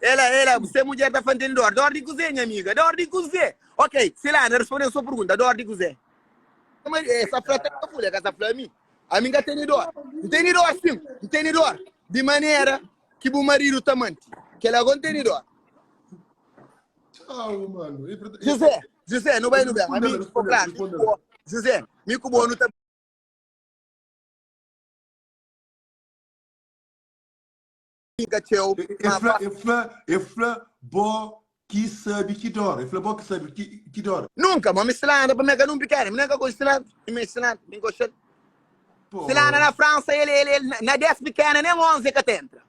Ela, ela, se mudjer ta fla N tene dor. Dor di kuzê, nha amiga? Dor di kuzê? Ok, Silana, responde sua pergunta. Dor di kuzê? Essa fla ta fulha, ka sa fla ami. Ami N ka tene dor. N tene dor sim, N tene dor. Di manera ki bu maridu ta manti. Kel-la go N tene dor. Tchau, mano. José, José, nu bai nu ben. Ami, claro, mi ku bo, José, mi ku bo nu ta brinka txeu. E fla, e fla, e fla bo ki sabe ki dor. E fla bo ki sabe ki, ki dor. Nunka, ma mi Silanda pa mi ka nun pikena, mi nen ka gosta Silanda, mi meste Silanda, mi gosta. Silanda na Fransa, el, el, el, na 10 pikena nen 11 e ka ta entra.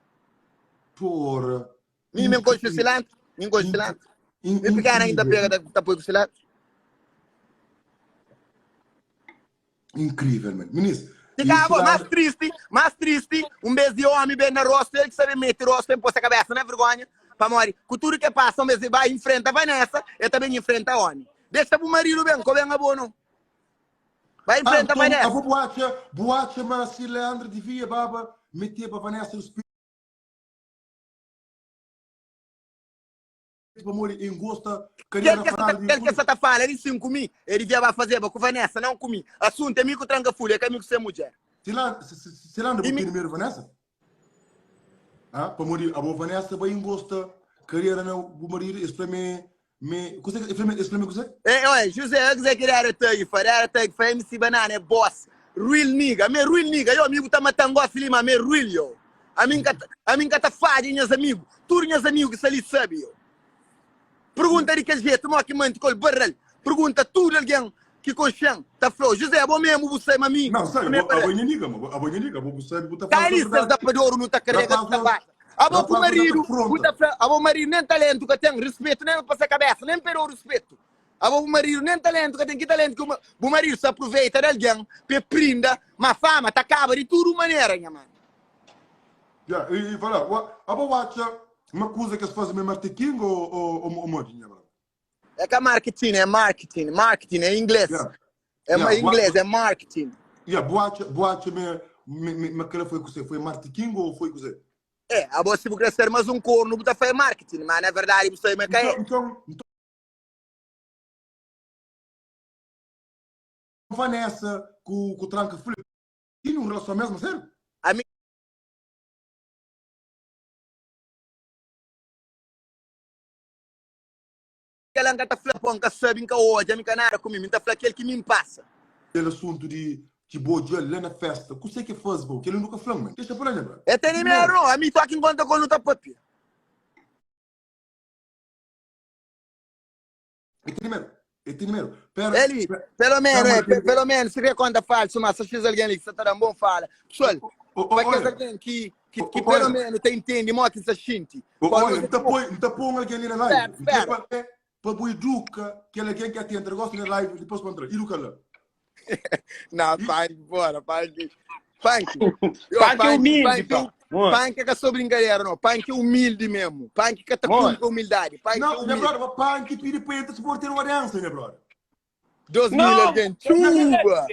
Porra. Mi mi gosta Silanda, mi gosta Silanda. Mi pikena ki ta pega ta, ta poi ku Silanda. Incrível, man. Minis, Ti ka bo, mas tristi, mas tristi, un bes di omi ben na rostu, el ki sabe mete rostu, el poi se kabesa na vergonha, pamodi ku tudu ke pasa, un bes di bai infrenta Vanessa, el ta ben infrenta omi. Dexa bu maridu ben, ko ben abo no. Bai infrenta ah, Vanessa. Abo bu atxa, bu atxa ma si Leandro devia baba meteba Vanessa no Pamodi N gosta Kel ke sa kel ke sa ta fala li sim ku mi, e devia ba fazeba ku Vanessa, não ku mi. Assunto é mi ku tranka fulha, é ka mi ku se mudjer. Será, será bu tene medo Vanessa? Ah, pamodi abo Vanessa bai ngosta karera na bu marido, es fla me me kuse es fla me es fla me kuse? É, oi, José, é kuse ki era tag fa, era tag fa MC Banana é boss. Real nigga, ami é real nigga, yo, ami bu ta matan gosi li, ma ami é real, yo. Ami nka ami nka ta fadja nhas amigu, tudu nhas amigu ki sta li sabe, yo. Pergunta di kel jetu mo ki manti kol barral. Pergunta tudu algen ki konxe-m ta fla-u, José, abo memu bu sai ma mi Não, sabe, ma mi é abo, abo barral. é nha nigga, mo, abo é nha nigga, abo bu sabe, bu ta fala Ka só li ses verdade. da pa doru nu ta karega nu Rapaz, ta nós, pasa. Abo ku rapaz, nós ta maridu bu fronta. ta fla, abo maridu nen talentu ka ten, rispetu nen pa se kabesa, nen pa e da-u rispetu. Abo bu maridu nen talentu ka ten, ki talentu ki bu maridu sa aproveita di algen pa e prinda, ma fama ta kaba di tudu manera, nha manu. Ya, e, e fala, wa, abo atxa ma kuza ki es faze ma é marteking ou, ou, ou, ou modi, nha brother? É ka marketing, é marketing, marketing é inglês. Yeah. É Yeah, ma inglês, é marketing. Yeah, bu atxa, bu atxa me, me, me, ma kela foi kuse? Foi marketing ou foi kuse? É, abo si bu kre ser mas um corno, bu ta fai marketing, mas na verdade bu sabe ma ka é. Então, então, então Vanessa ku, ku Tranka Fulha tinha um relação mesmo, sério? Ami Kela nka ta fla po nka sabi nka odja mi ka nada ku mi mi ta fla kel ki mi npasa. Kel asuntu di ki bo odja-l la na festa kuse ki faze bo kel nu ka fla-m man dexa pa la nha brother. E tene medu no ami toki nkontra ku el nu ta papia. E tene medu e tene medu pera Eli pelo menu e pelo menu si kre konta falsu ma sa xis algen li ki sa ta da-m bon fala pesoal pa kes algen ki ki ki pelo menu ta intende mo ki sa xinti Olha, N ta poi, N ta poi un algen li na live. Spera, spera. Pa, pa bu eduka kel algen ki ata entra gosi na live dipôs pa entra. Eduka la. Não, punk, bora, punk. Punk. Yo, Punk é humilde, punk, pá. punk é que só brincadeira, não. Punk é humilde mesmo. Punk que tá com humildade. Punk é Não, minha humilde. brother, punk pidi pa entra se for ter uma dança, minha brother. 2000 alguém, chuva.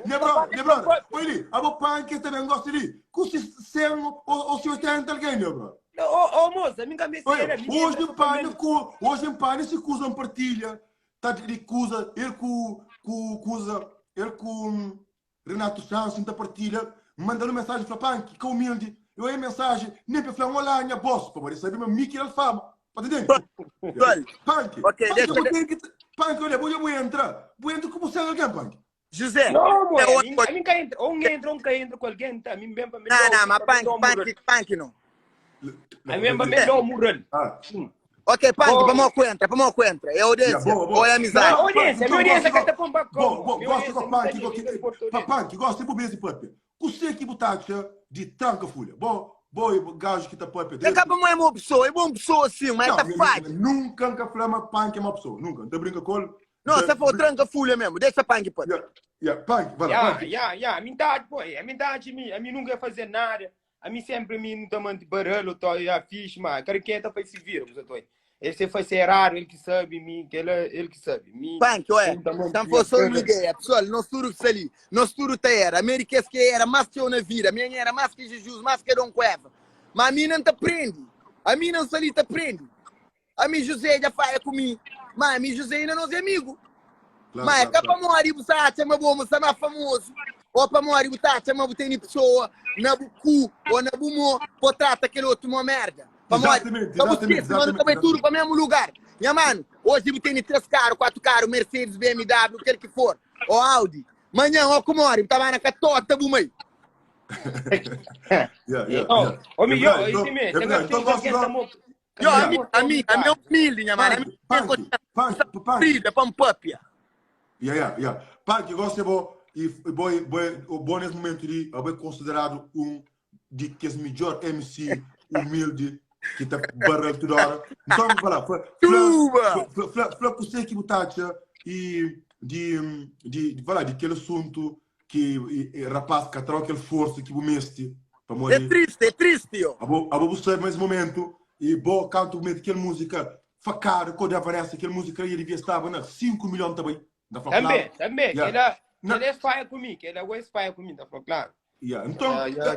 Nha brother, nha brother, oi li, abo punk também gosta de com se 100 ou, ou se 80 alguém, meu brother. Ô, ô, moça, a mim também Olha, hoje em pânico, hoje em pânico se cusa partilha, tá de cusa, ele com, com cusa, ele com Renato Santos ta partilha, manda-l un mensagem fla Panki, ka humilde, eu oia mensagem, nem pa fla olá nha boss, pamodi el sabe ma mi ki dal fama, pa ta entende? Pessoal, Panki, ok, Panki, deixa, bu ten ki, Panki, olha, bu bu entra, bu entra ku bu sen algen, Panki. José, Não, é moé, a outro. mim, a mim cá entra, ou um entra, ou um cá entra com alguém, tá? A mim bem para me Não, dar, não, mas para me punk, dar um mural. punk, punk não. A mim para me dar um mural. Ah. Sim. Ok, punk, Oh. pa mo ku entra, pa mo ku entra. É audiência, Yeah, boa, boa. ou é amizade? Não, audiência, Então, minha audiência gosto que tá com bacão. Bom, bom, Minha gosto com audiência Panki, não tá go- pa Panki, gosto de bebê papia. Kuse ki bu ta atxa di tranka fulha? Bo, bo é gajo ki ta papia É ka pa mo é mau pessoa, é bom pessoa sim, mas é Não, ta mi- mi- fadja. nunca nka fla ma Panki é mau pessoa, nunca. Nta brinca com ele. Não, se for tranka fulha mesmo, deixa Panki papia. Yeah, yeah, Panki, vai lá, Ya, Panki. ya, ya, a mim tá, pô, a mim tá, a mim, a mim nunca ia fazer nada. A mim sempre a mim não tá mante baralho, tô, ya, fixe, mas cada quem tá faz se vira, você tô. Ele se faz ser errado, ele que sabe, mim, que ele, ele que sabe. Mim, Punk, ué, não tá mante se for só uma baralho. ideia, pessoal, nós tudo que está ali, nós tudo tá era, América que era mais que eu na vida, a minha era mais que Jesus, mais que Dom Cueva, mas a mim não te prende. Ami na nsa li ta prende. Ami José dja fala ku mi, ma ami José inda nos é amigu. Claro, Ma é claro, ka claro. pamodi bu sa atxa ma bo mo sta ma famozu ou pamodi bu ta atxa ma bu tene pesoa na bu ku ou na bu mo po trata kel otu mo merda. Pamodi Exatamente, ka bu exatamente, skese ma nu ta exatamente, bai tudu exatamente. pa mesmu lugar. Nha manu, oji bu tene 3 karu, 4 karu, Mercedes, BMW, kel ki for, ou Audi. Manhan ó ku mori, bu ta ba na katota bu mai. Yeah, yeah, Oh, yeah. ô É mi, yo, verdade, esse então, me, é tem verdade. Então tem gosto alguém lá. tá mo, Yo, tá ami, mo ami, ami é humilde, nha mano. Ami Punk, tem punk, punk, punk. Frida, pa papia. Yeah, yeah, yeah. Punk, gosto é bom e bom, bom, bom nesse momento de é considerado um de que melhor MC humilde que tá barra toda hora. Então, vai lá, fla, Tuba! fla, fla, fla com você que butacha e de, de, de, vai lá, de aquele assunto que e, e, rapaz que troca aquele força que bu meste para É morrer. triste, é triste, yo. Abo, abo bu sabe mais momento e bo canto momento aquela música facada com a Vanessa, aquela música aí devia estar na 5 milhões também. Da fala Também, claro. também, que Yeah. ela, que Na, ela é faia comigo, que ela é faia comigo, tá falando claro. yeah. Então, Yeah, yeah.